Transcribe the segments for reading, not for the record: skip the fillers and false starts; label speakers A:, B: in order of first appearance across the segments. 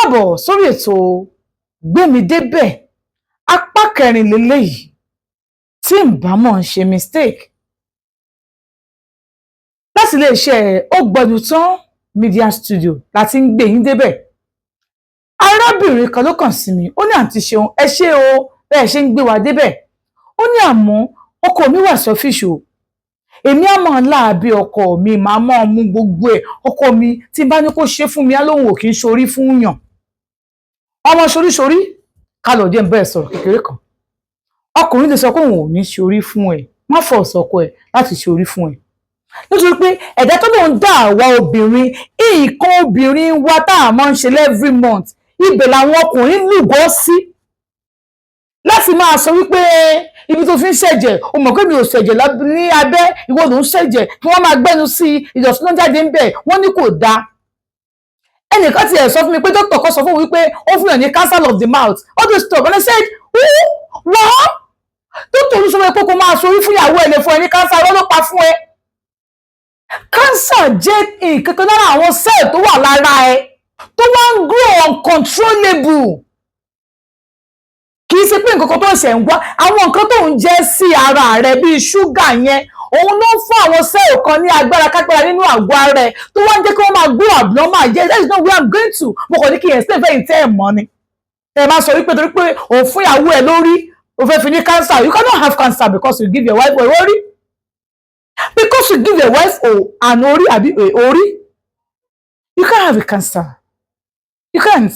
A: Káàbọ̀ sórí ètò Gbémidébẹ̀, apá kẹrin lélẹ́yìí, tí n bá mọ̀ ń ṣe mistake, láti iléeṣẹ́ Ó Gbọ́dọ̀ Tán Media Studio láti ń gbé yín débẹ̀. Arábìnrin kan ló kàn sí mi, ó ní, "Àǹtí Ṣeun, ẹ ṣé o, bẹ́ẹ̀ ṣe ń gbé wa débẹ̀." Ó ní, "Àmọ́ ọkọ mi wà selfish o. Èmi á máa láàbí ọkọ mi, màá máa mú gbogbo ẹ̀. Ọkọ mi, tí n bá ní kó ṣe fún mi, á lóun ò kì í ṣorí fún yàn." Ọmọ ṣoríṣorí ká lọ jẹ́ ń bẹ́ẹ̀ sọ̀rọ̀ kékeré kan. Ọkùnrin lè sọ pé òun ò ní ṣorí fún ẹ. Má fọ̀ ọ̀sọ̀kọ ẹ láti ṣorí fún ẹ, nítorí pé ẹ̀dá tó lóun dá àwa obìnrin, nǹkan obìnrin wa tá a máa ń ṣe every month, ibẹ̀ làwọn ọkùnrin lúgọ sí láti máa sọ wípé ibi tó fi ń ṣẹ̀jẹ̀, o mọ̀ pé mi ò ṣẹ̀jẹ̀ ní abẹ́, ìwọ ló ń ṣẹ̀jẹ̀, kí wọ́n máa gbẹ́nu sí ìdọ̀tí ló ń jáde ń bẹ̀. Wọ́n ní kò dáa. Ẹnìkan tiẹ̀ sọ fún mi pé dókítà kan sọ fún mi wípé ó fún yàn ní cancer of the mouth, all this talk, and I said, "Wọ́n dókítà olùsọ pé kó máa sọ orí fún ìyàwó ẹ̀ lè fún ẹ ní cancer?" Ló pa fún ẹ. Cancer jẹ́ nǹkan kan lára àwọn cell tó wà lára ẹ tó wá ń grow uncontrollable. Kì í ṣe pé nǹkan kan tó ń ṣẹ̀ ń wá. Àwọn nǹkan tó ń jẹ́ sí ara rẹ bíi ṣúgà yẹn, òun ló ń fún àwọn cell kan ní agbára kágbára nínú àgọ́ ara ẹ, tó wá ń jẹ́ kí wọ́n máa grow abnormal jẹ́. That is not where I'm going to. Mo kàn ní kí n explain fẹ́yìn tẹ́ ẹ̀ mọ́ ni. Ẹ máa sọ wípé torí pé òun fún ìyàwó ẹ lórí, o fẹ́ fi ní cancer. You cannot have cancer because you give your wife a orí. Because you give your wife an orí àbí a orí, you can't have a cancer. You can't.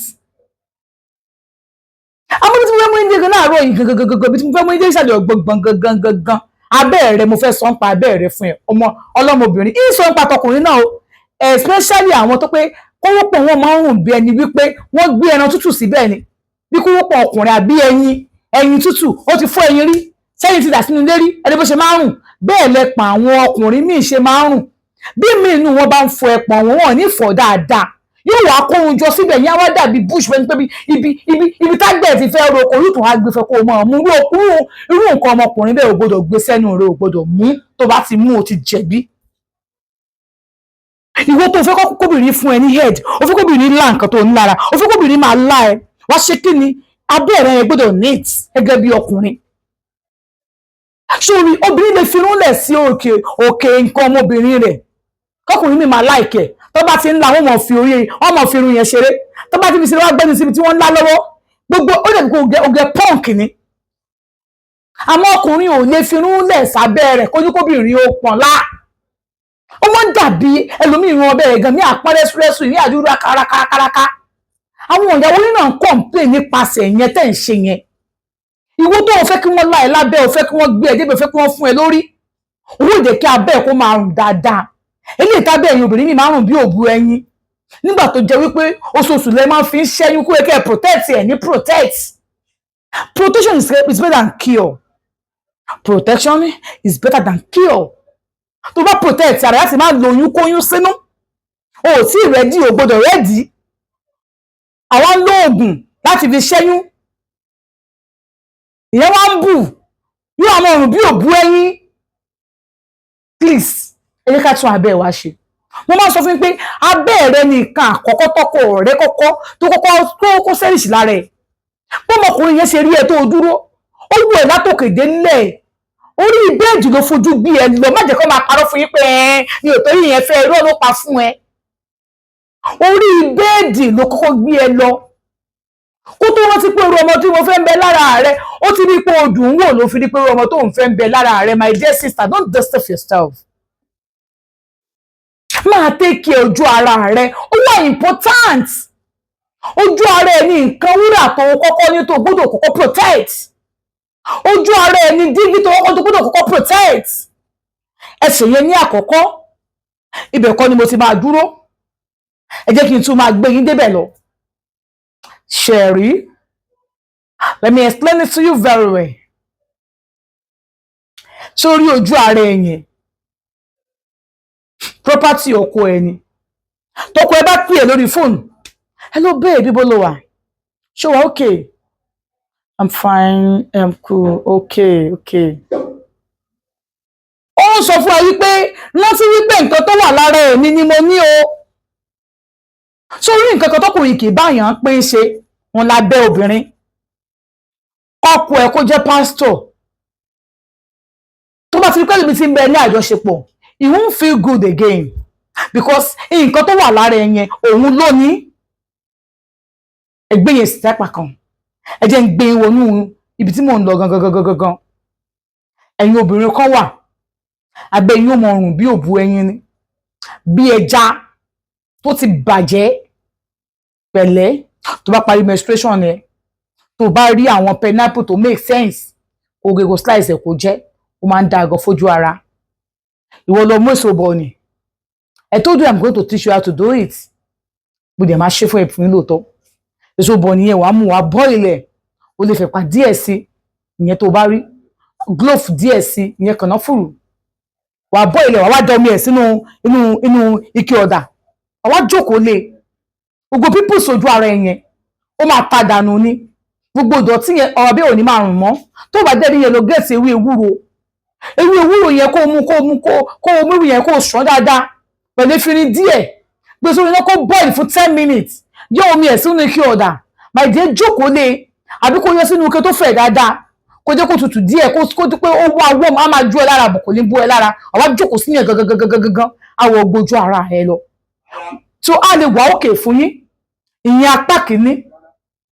A: Àmọ́ bí tí mo fẹ́ mú ilé gan láàárọ̀ yìí gangan gangan, bí tí mo fẹ́ mú ilé ìsàlẹ̀ ọ̀gbọ̀ngbọ̀n gangan gangan, abẹ́ rẹ mo fẹ́ sọ ń pa abẹ́ rẹ fún ẹ, ọmọ ọlọ́mọbìnrin yìí, sọ ń pa tọkùnrin náà o, especially àwọn tó pé kówópọ̀ wọn máa ń rùn bí ẹni wípé wọ́n gbé ẹran tútù síbẹ̀ ni, bí kówópọ̀ ọkùnrin àbí ẹyin, ẹyin tútù. Ó ti fọ́ ẹyin rí sẹ́yìn, ti dà sínú ilé rí, ẹni bó ṣe máa ń rùn, bẹ́ẹ̀ lẹ́pọ̀ àwọn ọkùnrin míì ṣe máa ń rùn. Bí míì inú wọn bá ń fọ ẹpọ̀n wọn, wọn ò ní fọ̀ dáadáa, yóò wá kóhun jọ síbẹ̀ yẹn, á wá dàbí bush wẹ́n pé ibi ibi ibi tágbẹ̀ ti fẹ́ roko, yóò tún wá gbé fẹ́ kó o máa mú irú nǹkan. Ọmọkùnrin bẹ́ẹ̀ ò gbọ́dọ̀ gbé sẹ́nu rẹ̀, ò gbọ́dọ̀ mú. Tó bá ti mú, o ti jẹ̀bi. Ìwọ tó fẹ́ kóbìnrin fún ẹ ní head, o fẹ́ kóbìnrin lá nǹkan tó ń lára, o fẹ́ kóbìnrin máa lá ẹ wá, ṣe kí ni? Abẹ́ rẹ gbọ́dọ̀ neat gẹ́gẹ́ bí ọkùnrin. Sórí obìnrin lè fi irun lẹ̀ sí òkè òkè nǹkan ọmọbìnrin rẹ̀, kọkùnrin mi máa like ẹ̀. Tó bá ti ń la, wọ́n mọ̀ fi orí, wọ́n mọ̀ fi irun yẹn ṣeré. Tó bá ti fi ṣeré, wá gbẹ́ni síbi tí wọ́n ń lá lọ́wọ́, gbogbo ó lè kó oge punk ni. Àmọ́ ọkùnrin ò lè fi irun lẹ̀ sábẹ́ rẹ̀ kó ní kóbìnrin ó pọ̀n lá. Ó wọ́n dàbí ẹlòmíì, irun ọbẹ̀ rẹ̀ gan ní àpọ́n rẹ́súrẹ́sù ní àdúrà kárakárakáraká. Àwọn ìyàwó nínú ń complain nípasẹ̀ yẹn tẹ̀ ń ṣe yẹn. Ìwọ tó o fẹ́ kí wọ́n lá ẹ lábẹ́, o fẹ́ kí wọ́n gbé ẹ débẹ̀, o fẹ́ kí wọ́n fún ẹ lórí, owó ìdè kí abẹ́ ẹ̀ kó máa rùn dáadáa. Eléyìí tábẹ́ ẹ̀yin obìnrin mi máa rùn bí òbu ẹyin, nígbà tó jẹ́ wípé oṣooṣù lẹ máa fi ń ṣẹ́yún, kó yẹ kẹ́ ẹ protect ẹ̀ ní protect. Protection is better than cure. Protection is better than cure. Tó bá protect ara láti máa lo oyún kóyún sínú, o ò tí ì ready, o gbọ́dọ̀ ready. Àwọn ń lo oògùn láti fi ṣẹ́yún, ìyẹn wá ń bù yóò àwọn ọrùn bí òbú ẹyin. Please, ẹ jẹ́ ká tún abẹ́ wa ṣe. Mo máa ń sọ fún yín pé abẹ́ rẹ ní nǹkan àkọ́kọ́ tọkọ rẹ kọ́kọ́ tó kọ́kọ́ tó kọ́kọ́ cherish lára ẹ̀. Bọ́mọkùnrin yẹn ṣe rí ẹ tó dúró, ó wù ẹ́ látòkè dé nílẹ̀. Orí bẹ́ẹ̀dì ló fojú gbé ẹ lọ. Má jẹ́ kó máa parọ́ fún yín pé ẹ ní òtó yìí yẹn fẹ́, irọ́ ló pa fún ẹ. Orí bẹ́ẹ̀dì ló kọ́kọ́ gbé ẹ lọ kó tó rántí pé irú ọmọ tí mo fẹ́ ń bẹ lára rẹ. Ó ti rí pé o dùn ún wò, ló fi rí pé irú ọmọ tó ń fẹ́ ń bẹ lára rẹ. My dear sister, don't deceive yourself. Máa take care ojú ara rẹ, ó wà important. Ojú ara ẹ ní nǹkan wúrà tó kọ́kọ́ ní tó gbọ́dọ̀ kọ́kọ́ protect. Ojú ara ẹ ní dígí tó kọ́kọ́ tó gbọ́dọ̀ kọ́kọ́ protect. Ẹsẹ̀ yẹn ní àkọ́kọ́. Ibẹ̀ kọ́ ni mo ti máa dúró. Ẹ jẹ́ kí n tún máa gbé yín débẹ̀ lọ. Sherry, let me explain it to you very well. Sórí ojú ara ẹ yẹn, property ọkọ ẹ ni. Tọkọ ẹ bá pè é lórí fóònù, "Hello babe, ibo lo wà? Ṣé wà okay?" "I'm fine, I'm cool." Okay." Ó ń sọ fún ẹ wípé rántí wípé nǹkan tó wà lára ẹ̀mí ni mo ní o. Sórí nǹkan kan tọkùnrin kì í báyàn pín ṣe wọn lábẹ́ obìnrin. Ọkọ ẹ̀ kó jẹ́ pásítọ̀, tó bá ti rí pẹ́lú mi ti ń bẹ ní àjọṣepọ̀, he won't feel good again, because nǹkan tó wà lára ẹ yẹn, òun ló ní. Ẹgbẹ́ yẹn sì tápà kan. Ẹ jẹ́ ń gbé wọnú ibi tí mò ń lọ gangan gangan gangan. Ẹ̀yin obìnrin kan wà, abẹ́ yín ó mọ ọrùn bí òbú ẹyin ni, bí ẹja tó ti bàjẹ́. Pẹ̀lẹ́, tó bá parí menstruation ẹ, tó bá rí àwọn pineapple tó make sense, kó gé, kó slice ẹ̀, kó jẹ́. Ó máa ń da àgọ́ fojú ara. Ìwọ lọ mú èso bọ̀ ni. I told you I'm going to teach you how to do it. Mo dẹ̀ máa ṣe fún ẹ fún yín lóòótọ́. Èso bọ̀ nìyẹn, wàá mú, wàá boil ẹ̀. O lè fẹ̀pà díẹ̀ sí ìyẹn, tó bá rí clove díẹ̀ sí ìyẹn, kànáfùrù. Wàá boil ẹ̀, wàá wá dọ́mi ẹ̀ sínú inú ike ọ̀dà, wàá wá jókòó lé. Gbogbo pimples ojú ara ẹ̀ yẹn, ó máa ta dànù ni. Gbogbo ìdọ̀tí yẹn, ọ̀rọ̀ bí ò ní máa rùn mọ́. Tó bá dẹ́ni yẹn, lọ get ewé ewúro. Ewé ewúro yẹn, kó mú, kó mú, kó mú ewé yẹn, kó ṣàn dáadáa pẹ̀lú efinrin díẹ̀. Gbé sórí iná, kó boil fún 10 minutes. Yọ omi ẹ̀ sínú ike ọ̀dà. My dear, jókòó lé, àbí kó yọ sínú ike tó fẹ̀ dáadáa, kó jẹ́ kó tutù díẹ̀, kó pé ó wá wọ́n á máa jó ẹ lára bọ̀, kò ní bó ẹ lára. Àwa jókòó sí yẹn gangan gangan gangan, àwọ̀ gbójú ara ẹ lọ tó a lè wà òkè fún yín. Ìyẹn apá kìíní.